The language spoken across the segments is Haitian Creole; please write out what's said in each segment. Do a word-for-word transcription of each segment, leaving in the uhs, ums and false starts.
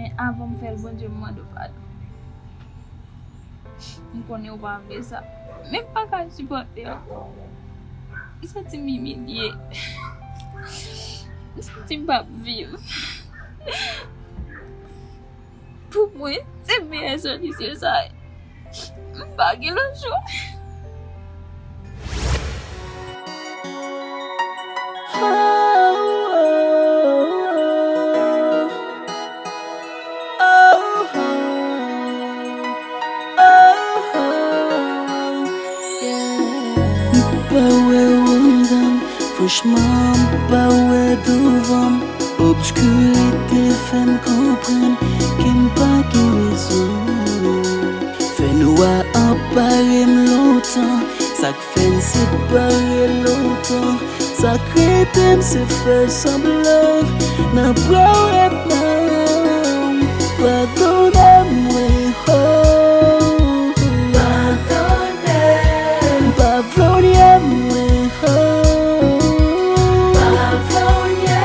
Men avan m fè l, Bondye, m mande w padon. M konnen w pa vle sa, men m pa ka sipòte ankò. M santi m imilye. M santi m p ap viv. Pou mwen, se meyè solisyon sa ye. M pa gen lòt chwa. M pa wè w anndan m, franchman, m pa wè devan m. Obskirite fè m konprann ke m pa gen rezon. Fènwa anpare m lontan, sa k fè n separe lontan, sa k rete m se fè sanblan nan bra w e pa m. Padone mwen, ho. Padone m. Pa vle w nye mwen, ho. Pa vle w nye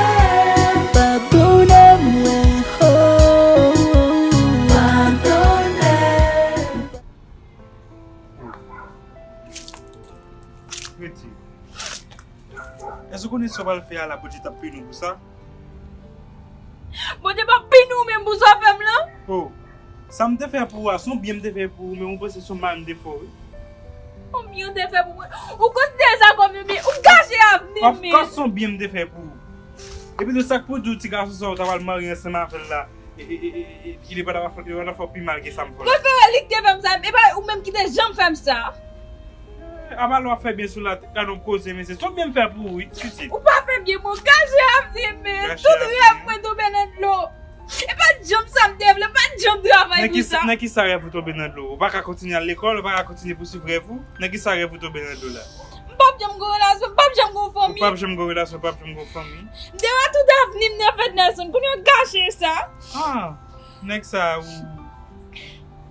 m. Padone mwen, ho. Padone m. Priti, èske w konnen sa w pral fè a la, Bondye t ap pini w pou sa? Bondye p ap pini w menm pou sa w fè m lan? Oh, sa m te fè pou ou a, se yon byen m te fè pou ou, men ou panse se yon mal m te fè w, wi. Yon byen w te fè pou mwen? Ou konsidere sa kòm yon byen? Ou gache avni m, men. Of course, se yon byen m te fè pou ou. Epi tou, sa k pou di w ti gason sa a, ou ta pral marye ansanm avè l la, e, e, e, e, e, li pa t ap, li pa t ap fè w pi mal ke sa m fè w la. Prefere li ki te fè m sa, e pa ou menm ki te janm fè m sa. Eh, apa lè w ap fè byen sou latè, gade yon koze, mesye. Se yon byen m fè pou ou, wi, pitit. Ou pa fè byen, mwen gache avni m, men. Gache avni m. Tout rèv mwen tonbe nan dlo. E pa t janm sa m te vle, m pa t janm travay pou sa. Nan ki sa rèv ou tonbe nan dlo? Ou pa ka kontinye al lekòl, ou pa ka kontinye pouswiv rèv ou? Nan ki sa rèv ou tonbe nan dlo la? M p ap janm gen relasyon, m p ap janm gen fanmi. Ou p ap janm gen relasyon, ou p ap janm gen fanmi. M te wè tout avni m nan Fednerson, kounye a w gache sa. Ah, nèg sa ou,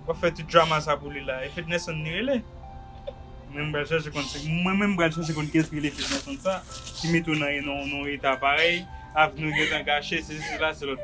w ap fè tout drama sa pou li la. E Fednerson li rele? Mwen m pral chèche konn se, mwen menm m pral chèche konn kiyès ki rele Fednerson sa, ki mete w nan, nan, nan eta parèy, avni w gentan gache, se, se la, se lòt bò.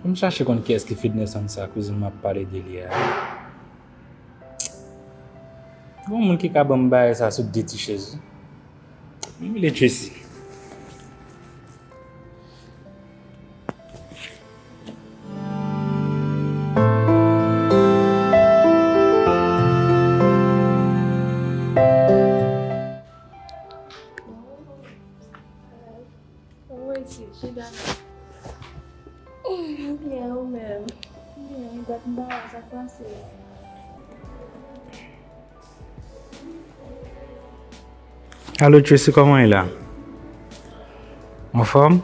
Fò m chache konn kiyès ki Fednerson sa, kouzin m ap pale de li a. Gon moun ki ka ban m bagay sa sou de ti chèz, wi. M rele Tracy. Kòman w ye, chita la? Byen, ou menm? Byen, m pa wè sa k pase. Alo, Tracy, kòman w ye la? W anfòm?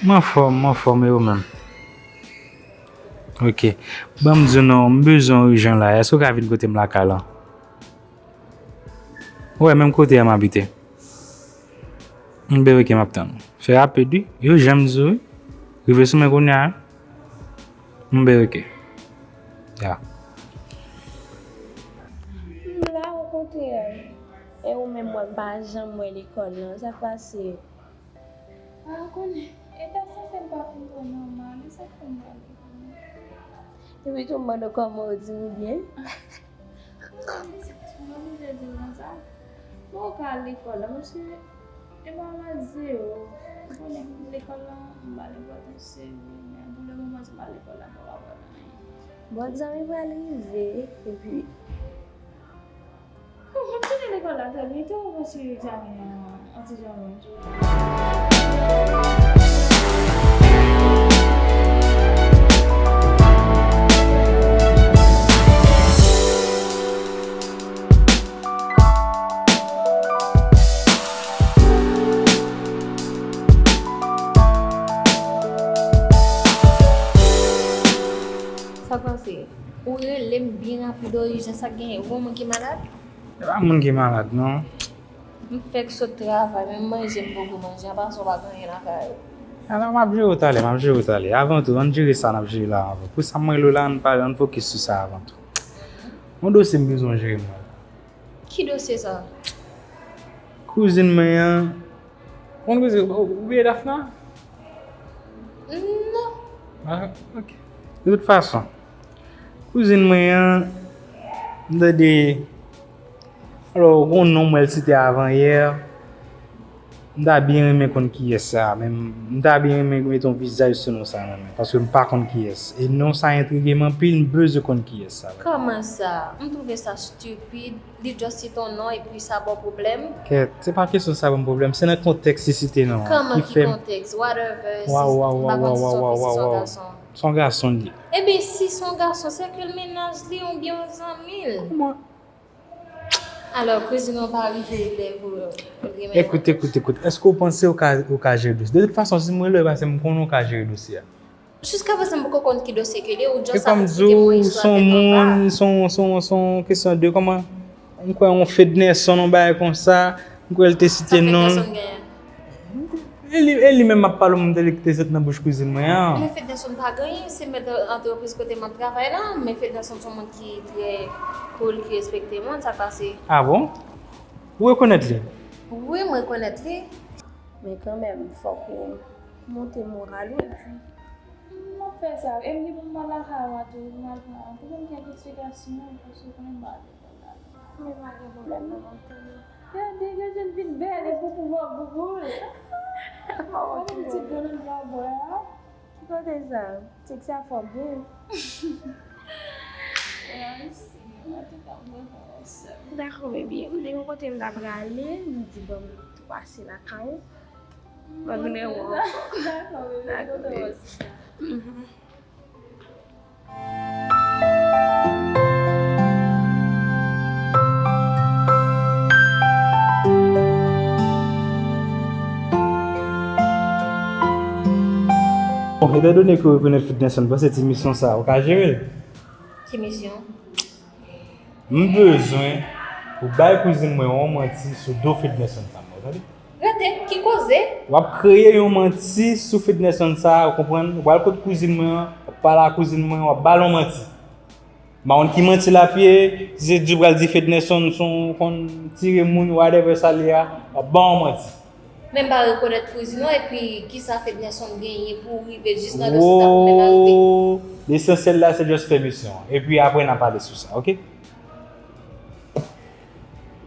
M anfòm, m anfòm, e ou menm? Ok. Ban m di w non, m bezwen w ijan la. Èske w ka vin kote m lakay lan? Ou wè, menm kote a m abite. M byen, ok, m ap tann ou. Fè rapid, wi. Yo janm di w, wi. Rive sou mwen kounye a, wi. M byen, ok. Ya. M la, okontrè. E ou menm, mwen, m pa janm wè lekòl lan. Sa k pase? A, konnen, eta sante m pa fin twò nòmal, e sa k fè m pa al lekòl. Epi tou, m mande w kòman w di m byen. Mwen oblije di w konsa. Bon, ou ka al lekòl la, paske e pa mal zewo. Ou konnen lekòl la, m ba l enpòtans, se vre, men pou le moman, se pa lekòl la m pral aprann anyen. Bon, egzamen pral rive, epi Bon, m ap tounen lekòl la trè byento, paske egzamen an, an ti jan lwen tou. Sa k pase? Ou rele m byen rapid, o, ijans sa k genyen? Ou gon moun ki malad? E pa moun ki malad, non. M fèk sot travay, menm manje m poko manje, apa sa w pa gen anyen lakay ou? Ala, m ap jere w talè, m ap jere w talè. Avan tou, ann jere sa n ap jere la avan. Pou sa m rele w la, ann pale, ann fokis sou sa avan tou. Yon dosye m bezwen w jere mwen. Ki dosye sa? Kouzin mwen an, ou konn kouzin, ou bliye Dafna? Non. Ah, ok. De tout fason, kouzin mwen an, m tande, alò, gon non m wè l site avan yè. M ta byen renmen konn kiyès sa, men m ta byen renmen mete yon vizaj sou non sa nan men, paske m pa konn kiyès. E non sa entrige m anpil, m bezwen konn kiyès sa. Kòman sa? M twouve sa stupid. Li just site yon non epi sa ba w pwoblèm? Kèt, se pa kesyon sa ban m pwoblèm, se nan kontèks li site non an. Kòman ki ki fè m- kontèks? Whatever. Waw, waw, M pa waw, konn si waw, se yon waw, fi, si se yon waw. Gason. Se yon gason li. Ebyen, si se yon gason, se ke l mennaj li oubyen yon zanmi l. Kòman? Alò, kouzin ou pa rive lè pou l gen mennaj. Ekout, ekout, ekout. Èske w panse ou ka, ou ka jere dosye? De tout fason, si m rele w, e paske m konnen ou ka jere dosye a. Jiska prezan, m poko konn ki dosye ke li, ou E just kòm ap di eksplike m yon w, istwa se yon tèt anba. Moun, se yon, se yon, se yon kesyon de kòman, m kwè yon Fednerson, yon bagay konsa, m kwè l te site non l. Fednerson genyen? E li, e li menm m ap pale w, m tande li ki te sot nan bouch kouzin mwen an. Men Fednerson pa genyen, se mèt antrepriz kote m ap travay la, men Fednerson se yon moun ki trè cool, ki respekte moun, sa k pase? Ah bon? Ou rekonèt li? Wi, m rekonèt li. Men kanmenm, fòk ou monte moral ou epi. M ap fè sa, e m gen pou m al lakay ou a tou, pou m al pran, pou m gen kèk eksplikasyon, paske w konnen m pa gen pwoblèm. Men pa gen pwoblèm non, m ap tann ou. Gade, gade jan l vin bèl, e pou pouvwa boubou l. Gade ti grenn blan bwè a. Ki kote sa? Sèks sa fò byen. Mèsi. Antouka, m kontan wè w sè m. Dakò, baby. M te gon kote m ta prale, m di bon, m tou pase lakay ou. M ap vin wè w ankò. Dakò, baby. M kontan wè w sista. Bon, etandone ke w rekonèt Fednerson, m panse ti misyon sa, ou ka jere l. Ki misyon? M bezwen ou bay kouzin mwen yon manti sou do Fednerson sa, ou tande? Rete, ki koze? W ap kreye yon manti sou Fednerson sa, ou konprann? Ou pral kot kouzin mwen an, w ap pale a kouzin mwen, w ap ba l yon manti. M pa konn ki manti l ap ye, si se di w pral di Fednerson se yon konn tire moun, whatever sa l ye a, w ap ba yon manti. Men m pa rekonèt kouzin ou, epi kisa Fednerson genyen pou rive jis nan dosye sa pou menm arive? Woo, lesansyèl la se just fè misyon an. Epi apre n a pale sou sa, ok?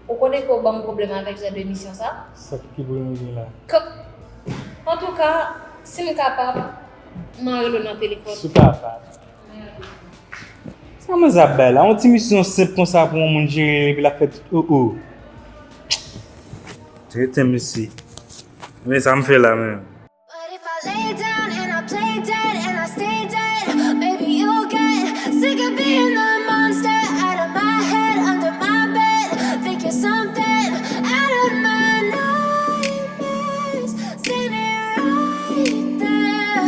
Ou konnen ke w ban m pwoblèm avèk jan de misyon sa? Sa ki pwoblèm ou gen la? K-, antouka, si m kapab, m a rele w nan telefòn. Si w kapab. Sa manzè ap bay la? Yon ti misyon senp konsa pou yon moun jere l epi l ap fè tout, oh, oh. Trete m isi. Men sa m fè la menm. But if I lay down and I play dead and I stay dead, baby, you'll get sick of being the monster out of my head, under my bed. Think you're something out of my nightmares. Seen it right there.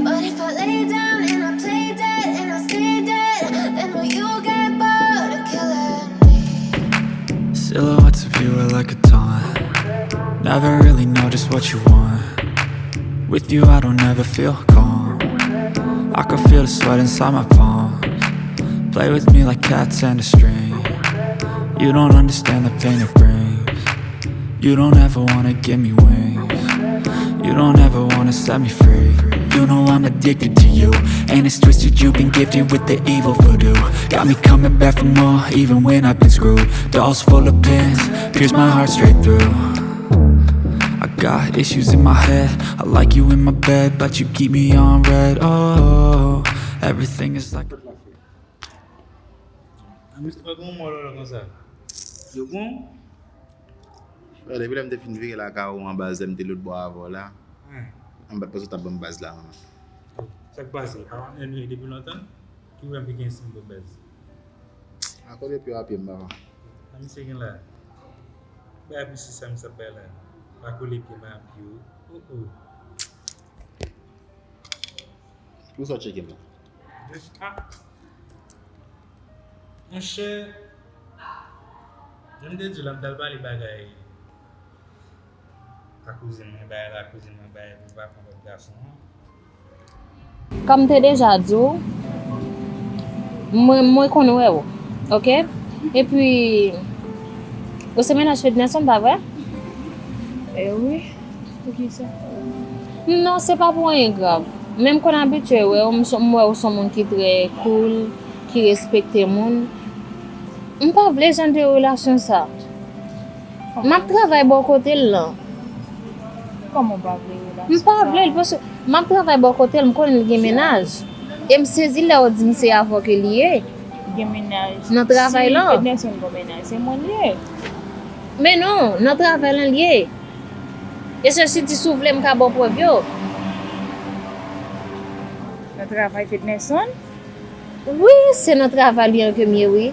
But if I lay down and I play dead and I stay dead, then will you get bored of killing me? Silhouettes of you are like a taunt. Never really know just what you want. With you, I don't ever feel calm. I can feel the sweat inside my palms. Play with me like cats and a string. You don't understand the pain it brings. You don't ever wanna give me wings. You don't ever wanna set me free. You know I'm addicted to you. And it's twisted, you've been gifted with the evil voodoo. Got me coming back for more, even when I've been screwed. Dolls full of pins, pierce my heart straight through. I got issues in my head. I like you in my bed, but you keep me on red. Oh, everything is like. An misye pa gen yon mò lòlò konsa. Yo bon? Frè, depi lè m te fin vire lakay ou an baz, lè m te lòtbò avè w la, Hen. M pa t panse w t ap ban m baz la, manman. Sa k pase? Pa w ap nève depi lontan? Ki pwoblèm ki gen si m ba w baz? Akò depi w apye m, papa. Sa misye gen la? Bay ap isi sa misye ap bay la. Pa kole pye m a pye w. Oh, oh. Pou sa w tcheke m la? Ah. Monchè, jan m te di w la, m t al pale bagay a kouzin mwen, bagay la kouzin mwen bay pou papa lòt gason an. Kòm m te deja di w, mwen, mwen konn wè w, oke? Epi, ou se mennaj Fednerson, pa vre? E wi, poukisa? Non, se pa pou anyen grav. Men m konn abitye wè w, m s- m wè w se yon moun ki trè cool, ki respekte moun. M pa vle jan de relasyon sa. M ap travay bò kote l lan. Kòman w pa vle relasyon sa? M pa vle l, paske m ap travay bò kote l, m konnen l gen mennaj. E m sezi lè w di m se avè w ke li ye. Gen mennaj. Nan travay lan. Si Fednerson gon mennaj, se mwen l ye. Men non, nan travay lan l ye. E se si di si w vle m ka ba w prèv yo. Nan travay Fednerson? Wi, se nan travay li an ke m ye, wi.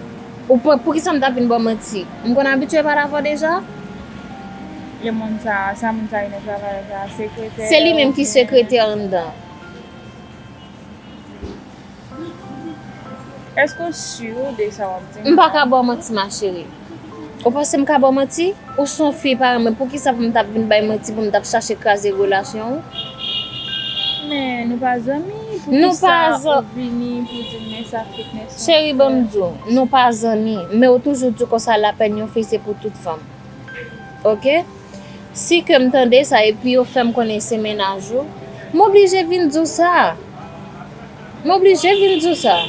Ou pa, poukisa m t ap vin ba w manti? M konn abitye pale avè w deja. E moun sa, sa moun sa ye nan travay la, sa sekretè. Se li menm ki sekretè anndan. Èske w si de sa w ap di m? M pa ka ba w manti, ma chérie. Ou panse m ka ba w manti? Ou se yon fi parèy mwen, poukisa pou m t ap vin bay manti, pou m t ap chache kraze relasyon w? Men nou pa zanmi, poukisa ou vini pou di m men sa Fednerson fè? Cheri, ban m di w, nou pa zanmi, men ou toujou di konsa lapèn yon fi se pou tout fanm. Oke? Si ke m tande sa epi yo fè m konnen se mennaj ou, m oblije vin di w sa. M oblije vin di w sa.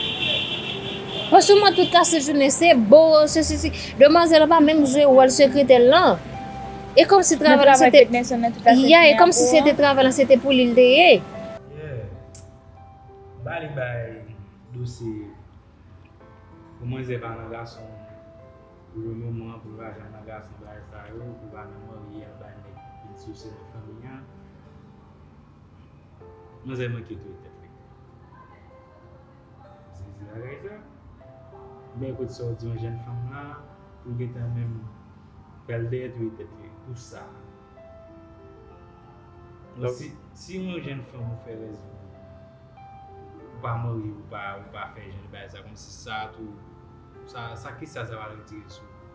Paske mwen tout kase jounen se bo, se, se, se. Demwazèl lan pa menm jwe wòl sekretè lan. E kòmsi travay lan se te, ya, e kòmsi se te travay lan se te pou li l te ye. Yeah. Ba li bay dosye pou manzè pa nan gason pou le moman, pou l pa janm nan gason bagay sa yo, pou l pa nan marye al bay nèg vin souse nan fanmi an. Manzè manke touye tèt li. Sezi bagay sa. Men kote sa w di yon jèn fanm la, pou l gentan menm pral dèyè touye tèt li pou sa. Donk, si, si yon jèn fanm ou fè rèz ou pa marye, ou pa, ou pa fè jan de bagay sa, kòmsi sa tou, sa, sa kisa sa va retire sou ou?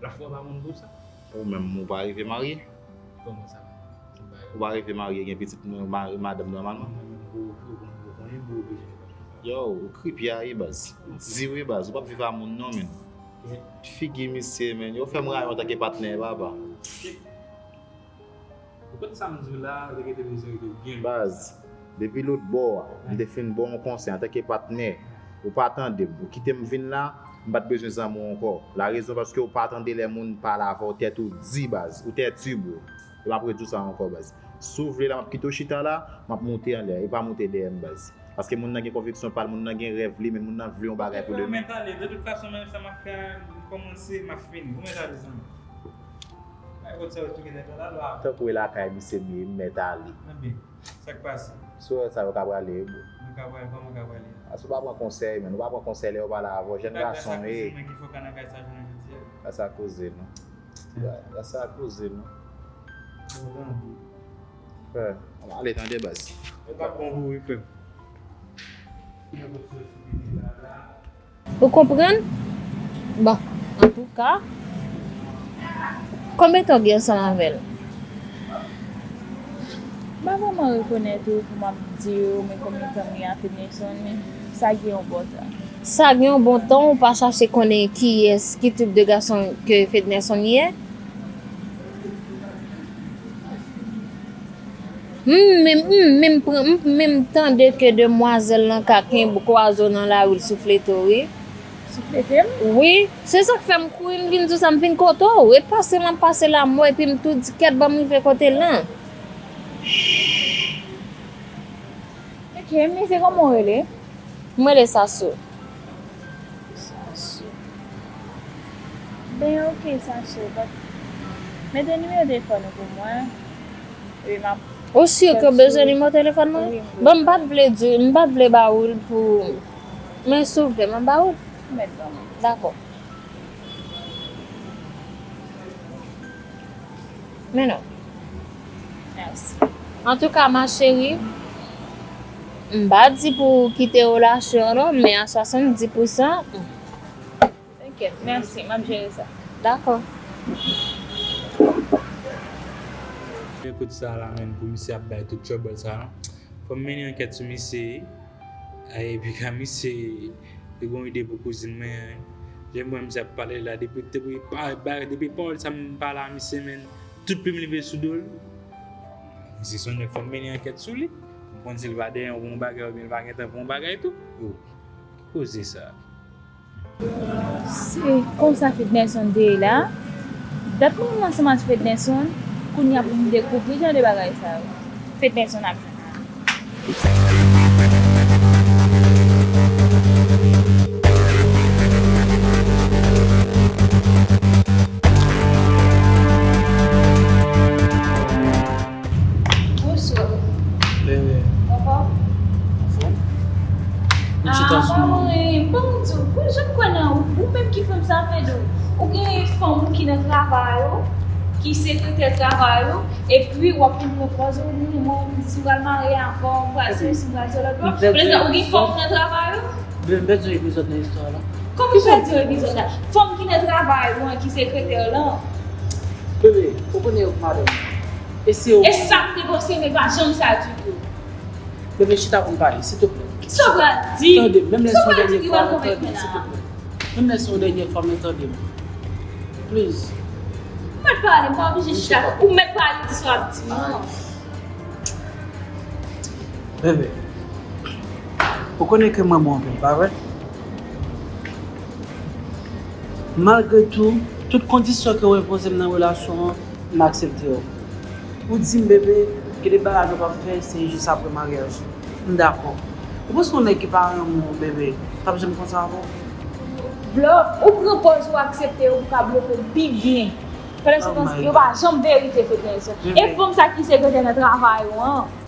Lafwa pa moun pou sa. Ou menm, ou pa rive marye? Kòman sa? Ou pa rive marye, gen pitit, mari, madanm nòmalman? Ou menm, ou, ou, ou konnen, ou oblije fè sa. Yo, ou kripi a ye, baz. Ou di wi, baz. Ou p ap viv a moun non, menn. Figi misye, menn. Yo fè m rayi w antanke patnè, papa. Ou konn sa m di w la, ou te gentan bezwen rete byen. Baz, depi lòt bò a, m te fin ba w yon konsèy antanke patnè. Ou pa tande m. Ou kite m vin la, m pa t bezwen zanmi w ankò. Larezon paske ou pa tande lè moun pale avè w, tèt ou di, baz. Ou tèti, bro. E m ap redi w sa ankò, baz. Si w vle la, m ap kite w chita la, m ap moute anlè. E pa moute dèyè m, baz. Paske moun nan gen konviksyon pa l, moun nan gen rèv li, men moun nan vle yon bagay pou demen. Ou mèt ale. De tout fason, menm sa m ap fè a, m kòmanse, m ap fini. Ou mèt ale, zanmi. Ay, kot sa yo tou gentan pran la lwa. Tankou e lakay misye m ye, m mèt ale. Ebyen, sa k pase? Si w wè sa, yo ka prale, wi, bro. Nou ka prale, kòman ka prale? Paske w pa pran konsèy, menn. Ou pa pran konsèy lè yo pale avè w. Jèn gason, wi. Gras a kouzin mwen ki fè w ka nan kay sa jounen jodi a. Gras a kouzin nou. Gras a kouzin nou. Bon, tanpri. Frè, ann ale tande, baz. Yo t ap pran pou ou, wi, frè m. Ou konprann? Bon, antouka, konbyen tan w gen ansanm avè l? M pa vrèman rekonèt ou pou m ap di w, men konbyen tan m gen ak Fednerson, men sa gen yon bon tan. Sa gen yon bon tan, ou pa chache konnen kiyès, ki tip de gason ke Fednerson ye? M menm, m menm pran, m menm tande ke demwazèl lan ka kenbe kwaze w nan lari l souflete w, wi. Souflete m? Wi. Se sa k fè m kouri, m vin di w sa, m vin kote w. E pase m ap pase lanmò, epi m tou di, kèt, ban m rive kote l lan. Ok, men se kòman w rele? M rele Sasou. Sasou. Ben, ok, Sasou, but mete nimewo telefòn ou pou mwen. Epi m ap... Ou si ke w bezwen nimewo telefòn mwen? Wi, m... Bon, m pa t vle di, m pa t vle ba ou l pou, men si w vle, m ap ba ou l. Mèt ban mwen. Dakò. Men non. Mèsi. Antouka, ma chérie, m pa di pou w kite relasyon an non, men a swasanndis pousan, hmm. Mèsi, m ap jere sa. Dakò. Ekout sa la menm, pou misye ap bay tout trouble sa la. Fò m mennen ankèt sou misye wi. Ay, epi ka misye te gon ide pou kouzin mwen. Jan m wè misye ap pale la, depi, depi, pa- ba- depi pawòl sa m pale a misye, men tout plim leve sou do l. Misye se yon nèg fò m mennen ankèt sou li. M konn si l va dèyè yon bagay oubyen l va gentan pou yon bagay tou. Oh, ki koze sa? Se konsa Fednerson te ye la. Dat mwen ansanm ak Fednerson, kounye a pou m dekouvri jan de bagay sa yo. Fednerson ap jwenn. Bonswa. Bebe. Anfòm? Anfòm? Ou chita sou mwen. Ah, mwen, bon, di w, bon, jan m kwè nan ou, ou menm ki fè m sa, Fedou. Ou gen fanm ou ki nan travay ou, ki sekretè travay ou, epi w ap vin pran pòz ou, ou di mwen, ou di si m pral marye avan, ou pral se, si m pral se lòt bò. Pou lenstan, ou gen fanm ou nan travay ou? Bebe, m pèdi yon epizòd nan istwa la. Kòman w pèdi yon epizòd la? Fanm ki nan travay ou an, ki sekretè w lan. Bebe, ou konnen yo k madanm. E se yo. E sa m te panse, men pa janm sa ditou. Bebe, chita pou n pale, silteplè. Sa w pral di? Tande m, menm lè se yon dènye fwa, tande m, silteplè. Menm lè se yon dènye fwa, men tande m. Please. Ou mèt pale, m pa oblije chita. Ou mèt pale, di sa w ap di, non. Bebe, ou konnen ke m renmen w anpil, pa vre? Malgre tou, tout kondisyon ke w enpoze m nan relasyon an, m aksepte yo. Ou di m, bebe, gen de bagay nou p ap fè, se jis apre maryaj. M dakò. Ou panse yon nèg ki pa renmen w, bebe, t ap janm konsa avè w? Blòf, ou pran pòz ou aksepte yo pou ka blofe m pi byen. Pandan se tan, yo pa janm verite, Fednerson. E fanm sa ki sekretè nan travay ou an.